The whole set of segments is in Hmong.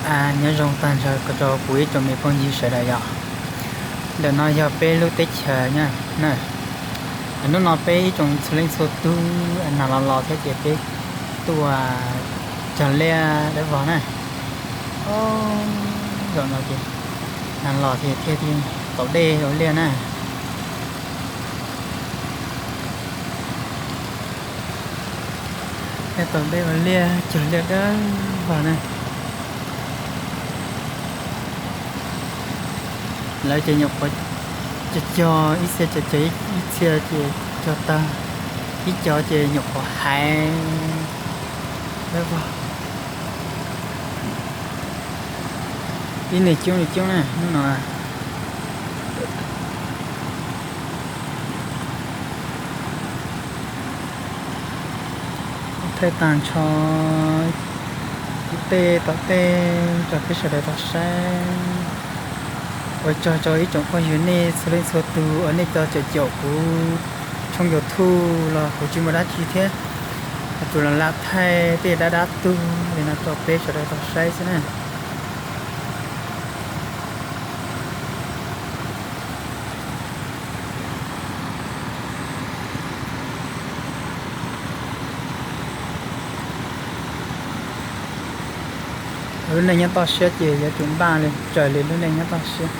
Nyob zoo tag nrho rau kuv ib tsoom me phooj ywg sawv daws yom. Ntawm no yog peb lub teb chaws na. Hnub no peb ib tsoom txhua leej txhua tus nag los los thiab ces peb tuaj cog liaj dawb vog na. Zaum no ces nag los thiaj thiaj tau dej ua liaj na. Thiaj tau dej ua liaj cog liaj dawb vog na. Lawv ces nyuam qhuav cog cog ib txhia, cog cog ib txhia ces cog tag, ib co ces nyuam qhuav hais dawb vog. Ib neeg coob li coob na hnub no. Thaij tag nrho ib tej tom tej rau peb sawv daws tau saib. Ua tsaug rau ib tsoom phooj ywg nej txhua leej txhua tus uas nej cov caum caum kuv tshooj YouTube los kuv tsis muaj dab tsi thiab, kuv tsuas los lam thaij tej dab dab tuag li no rau peb sawv daws tau saib xwb na. Lub neej nyob toj siab ces yuav tsum npaj li raws li lub neej nyob toj siab.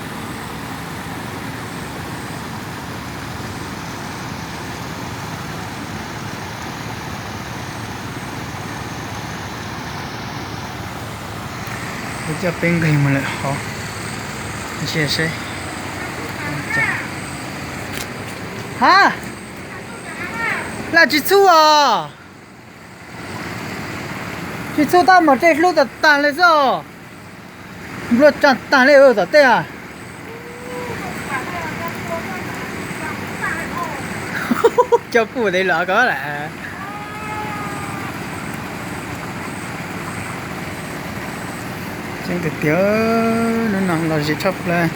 Kuv coj peb nqes mus lawm hov, ntsia seb. Ha, lam tsis txhub os. Tsis txhub tab mas tej hlub tag tag li xwb os. Nplua tsa tag li tom tej a. Coj kuj tes los ko lawm. Tseeb tiag tiag, hnub no los zis tshaj plaws.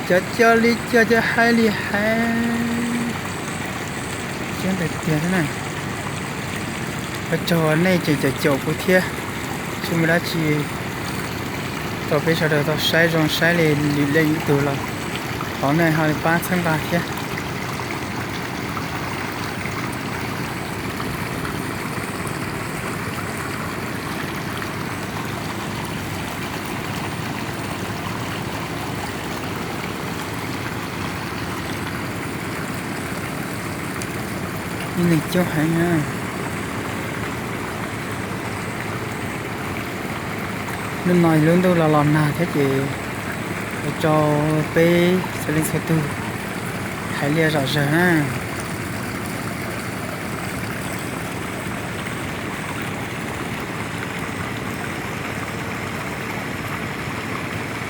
Cov coj li coj, cov hais li hais. Tseeb tiag tiag xwb na. Ua tsaug nej tseem caum caum kuv thiab. Tsis muaj dab tsi, rau peb sawv daws tau saib zoo saib li lwm leej ib tug los thov nej ho li pab txhawb nqa thiab. Ib neeg coob heev na. Hnub no lub ntuj los los nag thiab ces ua rau peb txhua leej txhua tug hais liaj zom zaws na.